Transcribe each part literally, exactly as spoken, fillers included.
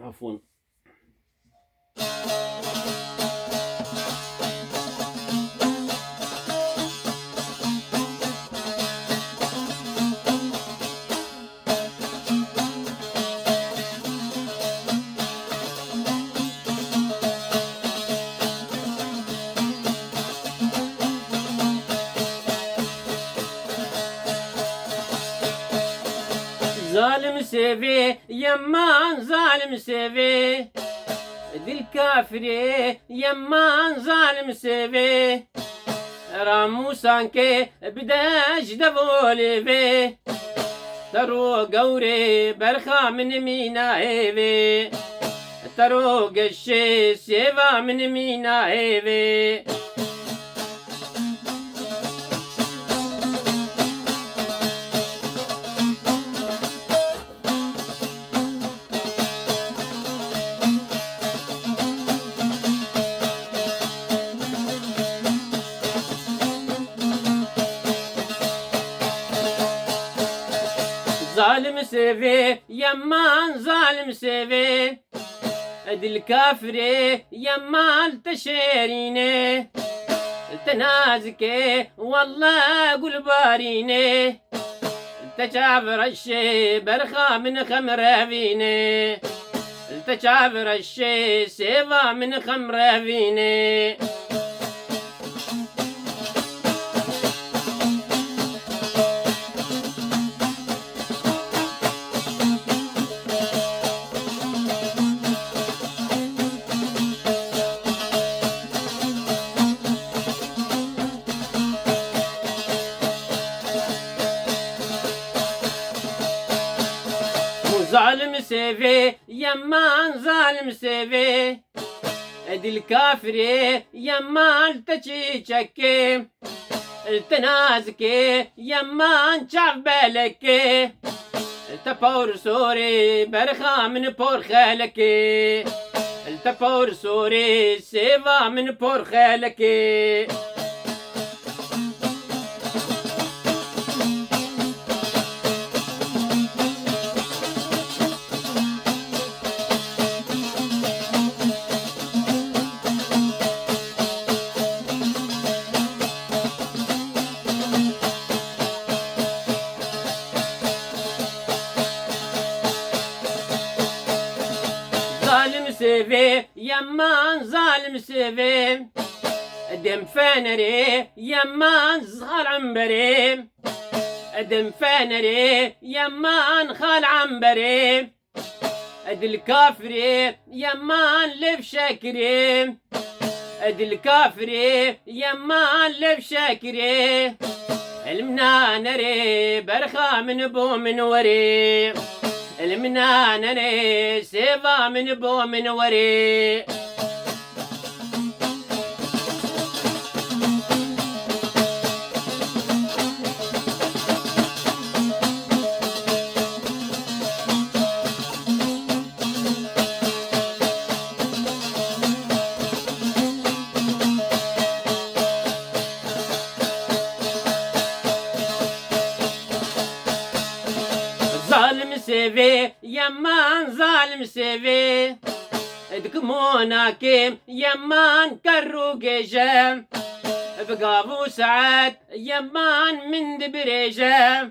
Afûn. Zalim sêvê, yeman zalim sêvê. Dil kafirê, yeman zalim sêvê. Ramûsan ke bide ji devolê vê. Te ro gewrê berxa min mîna hêvê. Te ro geşê sêva min mîna hêvê. Zalim sêvê, yeman zalim sêvê. Dil kafirê, yeman te şêrînê. Te nazikê, welle gulbarînê. Te çav reşê berxa min xem revînê. Te çav reşê sêva min xem revînê. Zalim sêvê, yeman zalim sêvê. Dil kafirê, yeman te çîçekê. Te nazikê, yeman çav belekê. Te por sorê, berxa min por xelekê. Te por sorê, sêva min por xelekê. Zalim sêvê, yeman zalim sêvê. Dem fenerê, yeman xal emberê. Dem fenerê, yeman xal emberê. Dil kafirê, yeman lev şekirê. Dil kafirê, yeman lev şekirê. Ilm nanerê, berxa min bo min werê. Ilm nanerê, sêva min bo min werê. Zalim sêvê, yeman zalim sêvê. Dikmo nakêm, yeman ker û gêje. Bi gav û saet, yeman min dibirêje.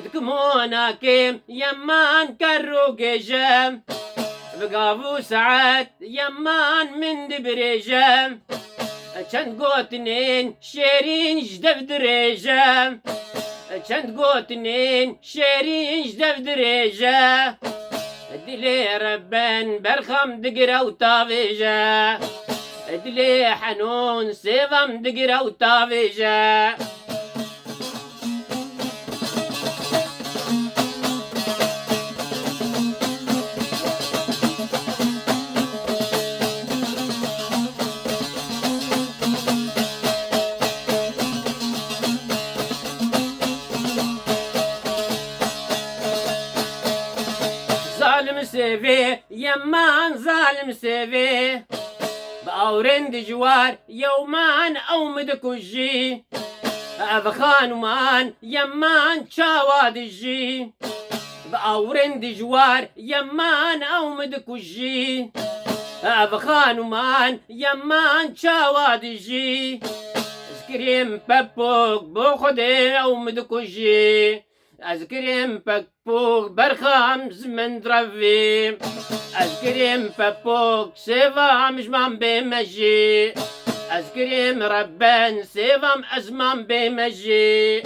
Dikmo nakêm, yeman ker û gêje. Bi gav û saet, yeman min dibirêje. Çend gotinên şêrîn ji dev dirêje. Çend gotinên şêrîn ji dev dirêje. Dilê reben berxam digire û tavêje. Dilê henûn sêvam digire û tavêje. Zalim sêvê, yeman zalim sêvê. Bi awrên dijwar yewman ew min dikujî. Ev xanuman yeman çawa dijî. Bi awirên dijwar yeman ew min dikujî. Ev xanuman yeman çawa dijî? Ez kirêm pepok bo Xwedê ew min dikujî. Ez kirêm pepok berxam ji min direvî. Ez kirêm pepok sêvam ji man bê mejî. Ez kirêm reben sêvam ez man bê mejî.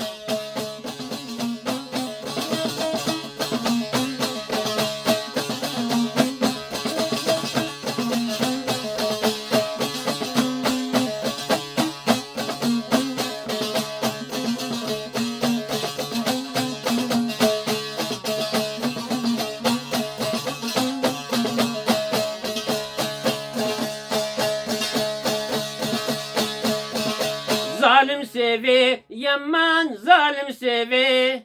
Zalim sêvê, yeman zalim sêvê.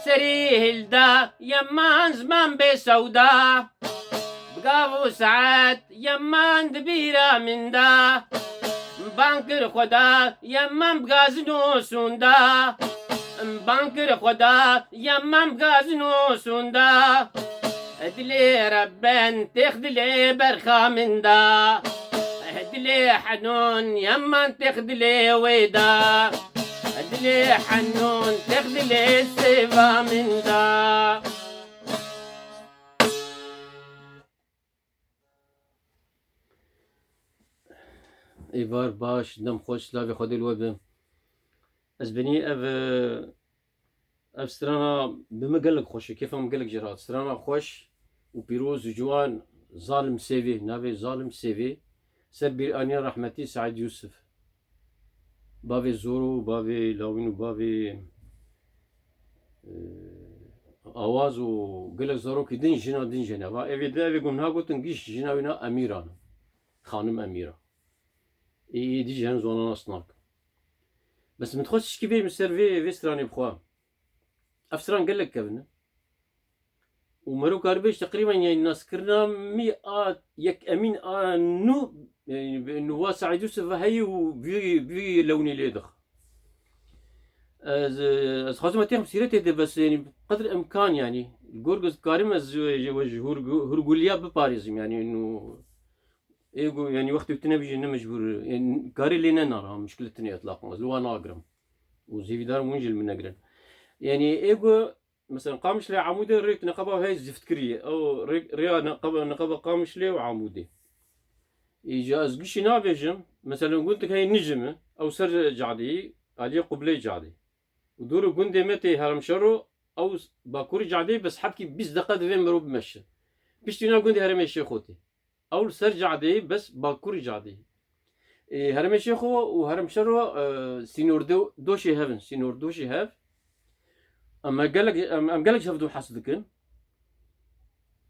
Serî hilda, yeman ziman bê sewda. Bi gav û saet, yeman di bîra min da. Ban kir Xweda, yeman bi gazin û sûnda. Ban kir Xweda, yeman bi gazin û sûnda. Dilê reben têx dilê berxa min da. Dilê henûn yeman têx dilê wê da. Dilê henûn têx dilê sêva min da. Êvar baş, dem xweş, lavê Xwedê li we be. Ez binî ev, e, ev strana bi min gelek xweş e, kêfa min gelek jê re hat. Strana xweş û pîroz û ciwan Zalim Sêvê, navê Zalim Sêvê, ser bîraniya rehmetî Seîd Yûsif. Bavê Zoro, bavê Lawîn û bavê, e, Awaz û gelek zarokê din, jina din jê ne. Va evê de, evê ku min ha gotin, giş jina wî na Emîran. Xanim Emîra. Ê, ê dî jî hin zwana nas nakin. Bes min dixwest tişkî bêjim ser vê, vê stranê bi xwe. Ev stran gelek kevin e. Û mero karibêj teqrîben, yani, naskirina mî a yek emîn a nû, yani, bi nûva Seîd Yûsif ve heyî û vî, vî lewnî lê dix. Ez, ez xwazim têxim sîretê de, bes, yani, qedr imkan, yani, gor ku ez dikarim ez ji, ji, ji hurgu-, hurguliya biparêzim, yani, nû, ê ku, yani, wextê tu nebijî ne mecbûr, yani, karê lê nenara, muşkil tune etlaqan, ez li wan nagirim. Û zêvîdarim hûn jî li min negirin. Yani, ê ku, Mesela Qamişlê Amûdê rêk neqeba hey zift kiriye. Ew rêk, rêya neqeba, neqeba Qamişlê û Amûdê. Îca ez gişî nabêjim. Mesela gundek hey Nijim e. Ew ser cadeyî, aliyê qibleyê cadeyî. Û dûr û gundê me tê Heremşero, ew bakurî cadeyî bes hebkî bîst deqa divê mirov bimeşe. Piştî na gundê Herêmê Şêxo tê. Ew li ser cadeyê, bes bakurî cadeyê. Ê, Herêmê Şêxo û Herêmşero, e, sînordo-, doşê hev in, sînordoşê hev. Em me gelek, em, em gelek ji hevdu hez dikin.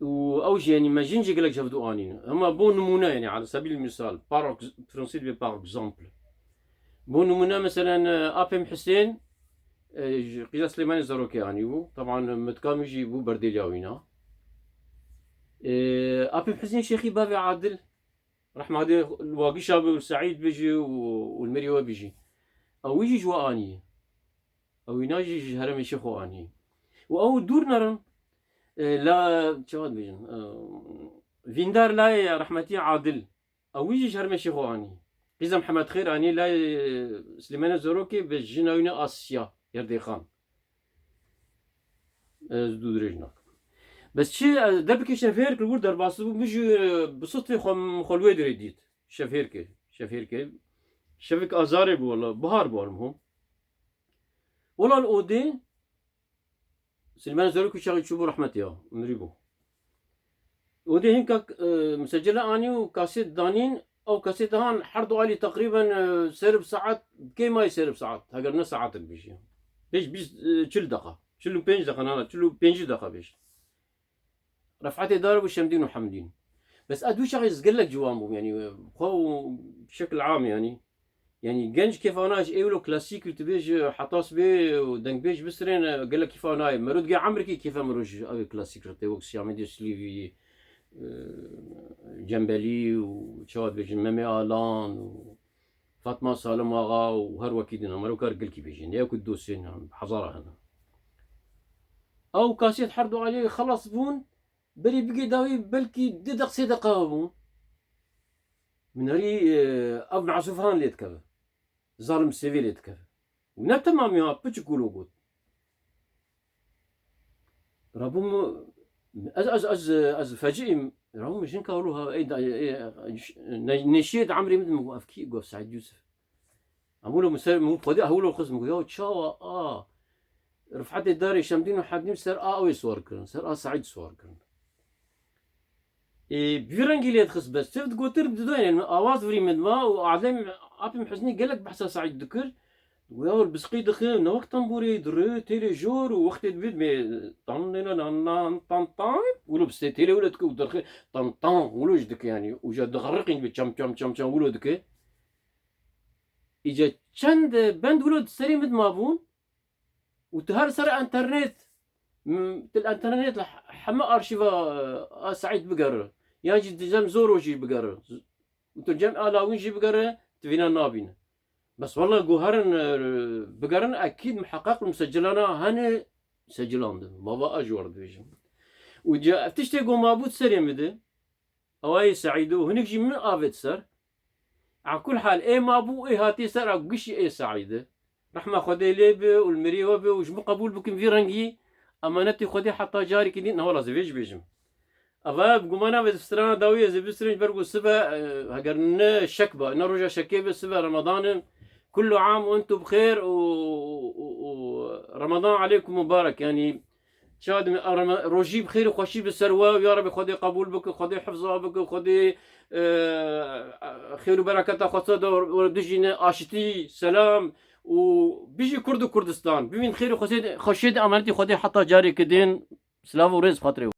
Û ew jî, yanî me jin jî gelek ji hevdu anîn. Hema bo nimûne, yanî, ala sebîl misal, par ex-, fransî dibê par exemple. Bo nimûne, meselen, e, apê min Hisên, e, ji qîza Silêmanê zarokê anîbû. Teban, e, mitka min jî bû berdêliya wîna. E, apê min Hisên Şêxî bavê Adil, rehma Xwedê li wa gişa be û li Seîd bijî û, û li mêrê we bijî. Ew wî jî ji we anî. Ew wîna jî ji herêmê Şêxo anî. Û ew dûr nerin. E, la, çawa dibêjin? E, vîndar layê rehmetî Adil. Ew wî jî ji herêmê Şêxo anî. Qîza Mihemed Xêr anî layê Silêmanê Zorokê bi jina wî ne Asya Yerdêxan. Ez dû dirêj nakim. Bes çi, e, debikê şevhêrk li wir derbas bû, min jî, e, bi sitfê xwe, xwe li wê dirê dît. Şevhêrkê, şevhêrkê. Şevik azarê bû wela, bihar bû almihom. Wela li odê, Silêman Zerok û çaxê çûbû rehmetê ya, mirî bû. Odê hinka, e, misecele anî û kasêt danîn, ew kasêt han her du alî teqrîben, e, ser bi saet, kê mayî ser bi saet, heger ne saetek bêjî. Pêş bîst, e, çil deqa, çil û pênc deqa, na, na, çil û pêncî deqa bêj. Refetê Dar bû Şemdîn û Hemdîn. Bes ez dû çaxê ez gelek ciwan bûm, yanî, xwe û şekil am, yanî. Yanî genc kêfa nayê ji êwlo klasîk û tu bêjî Hetas bê û dengbêj bisirên, gelek kêfa nayê. Mero digê emrikî kêfa mero ji ew klasîk re tê wek Siyamedê Silîvî, e, Cembelî û çawa dibêjin Memê Alan û Fatma Salim Axa û her wekî din. Mero kar gelkî bêjin. Ne ku dosên hezara hene. Ew kasêt her du aliyê xelas bûn, berî bigê dawî belkî du deq sê deqa bûn. Min herî, e, ev me'sûfhan lê dikeve. Zalim sêvê lê dikeve. Û ne temam ya, piçik wilo got. Rabûm, ez, ez, ez, ez fecîm. Rabûm jinka wilo ha, ey da, ey, ey, ne-, neşiyê di emrê min de min got, ev kî? Got, Seîd Yûsif. Em wilo min ser, min xwedî ew wilo xist, min got, ya çawa a Rifetê darê Şemdîn û Hedîm ser a ew ê siwar kirin, ser a Seîd siwar kirin. Ê, bi vî rengî lê dixist, bes çi digotir didoyên min awaz virî min ma û Adem apê min Husnî gelek behsa Seîd dikir. Û ya wir bisqî dixi, ne wek tembûrê, dirê, têlê jor û wextê dibît mê tan nê nan nan tan tan, wilo bistê têlê wilo dike û dirxi tan tan, wilo jî dike yanî. Û ja dixeriqîn bi çam çam çam çam wilo dike. Îca çend bend wilo di serê min de mabûn û tu her ser enternet, m-, tu li enternet li heme arşîva, e, a Seîd bigere. Yan jî di cem Zoro jî bigere. Û tu cem a Lawîn jî bigere, tu vîna nabîne. Bes wele ku herin, e, bigerin, ekîd miheqeq li musecilana hene secilandin. Mava a ji we re dibêjim. Û ca ev tiştê ku mabû di serê min de, ew ê Seîd û hinek jî min avêt ser. A kul hal, ê mabû, ê hatî ser, a gişî ê Seîd e. Rehma Xwedê lê be û li mirî we be û ji min qebûl bikin vî rengî emanetê Xwedê heta carekî din, ne wela zivê jî bêjim. Eva bi gumana ve strana dawî ez ê bistrin ji ber ku sibe, e, heger ne şek be, ne roja şekê be, sibe Remadan e. Kullu am û entum bi xêr û, û, û, û Remadan aleykum mubarek. Yanî, çawa dime, a Rema-, rojî bi xêr û xweşî bi ser we û ya Rebî Xwedê qebûl bike, Xwedê hifza bike, Xwedê, e, xêr û bereketa xwe ser de we dijîne, aşitî, selam û bijî Kurd û Kurdistan. Bimîn xêr û xweşê-, xweşiyê de, emanetî Xwedê heta carekî din. Silav û rêz bi xatirê we.